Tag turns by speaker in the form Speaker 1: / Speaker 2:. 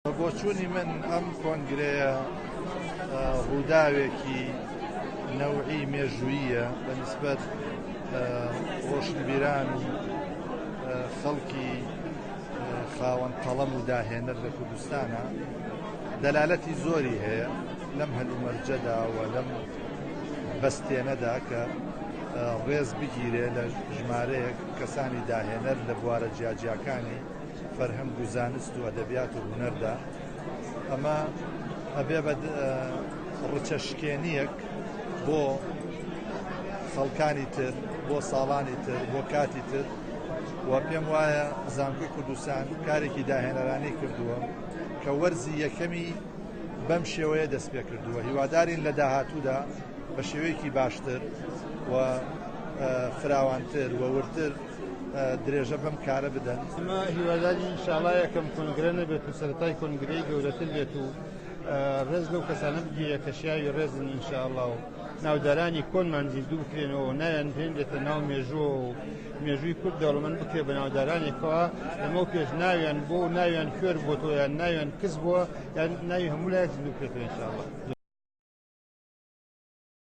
Speaker 1: بە بۆچوونی من ئەم کۆنگرەیە ڕووداوێکی نەوعی مێژوویە بە نسبەت ڕۆشنبیران و خەڵکی خاوەن قەڵەم و داهێنەر لە کوردستانە دەلالەتی زۆری هەیە لەم هەلومەرجەدا و لەم بەستێنەدا کە ڕێز بگیرێ لە ژمارەیەک کەسانی داهێنەر لە بوارە جیاجیاکانی فەرهەنگ و زانست و ئەدەبیات و هونەردا. ئەمە ئەبێ بە ڕچەشکێنییەک بۆ خەڵکانی تر، بۆ ساڵانی تر، بۆ کاتی تر و پێم وایە زانکۆی کوردستان کارێکی داهێنەرانەی کردووە کە وەرزی یەکەمی بەم شێوەیە دەست پێ کردووە. هیوادارین لە داهاتوودا بە شێوەیەکی باشتر و فراوانتر و وردتر درێژە بەم کارە بدەن.
Speaker 2: ئێمە هیوادارین ئینشاڵا یەکەم کۆنگرە نەبێت و سەرەتای کۆنگرەی گەورەتر بێت و ڕێز لەو کەسانە بگیرێت کە شیاوی ڕێزن ئینشاڵا و ناودارانی کۆنمان زیندوو بکرێنەوە و ناویان بهێنرێتە ناو مێژوو و مێژووی کورد دەوڵەمەند بکرێت بە ناودارانێکەوە لەمەو پێش ناویان بۆ و ناویان کوێر بۆتەوە یان ناویان کز بووە یان ناوی هەموو لایەک زیندوو بکرێتەوە ئینشاڵا.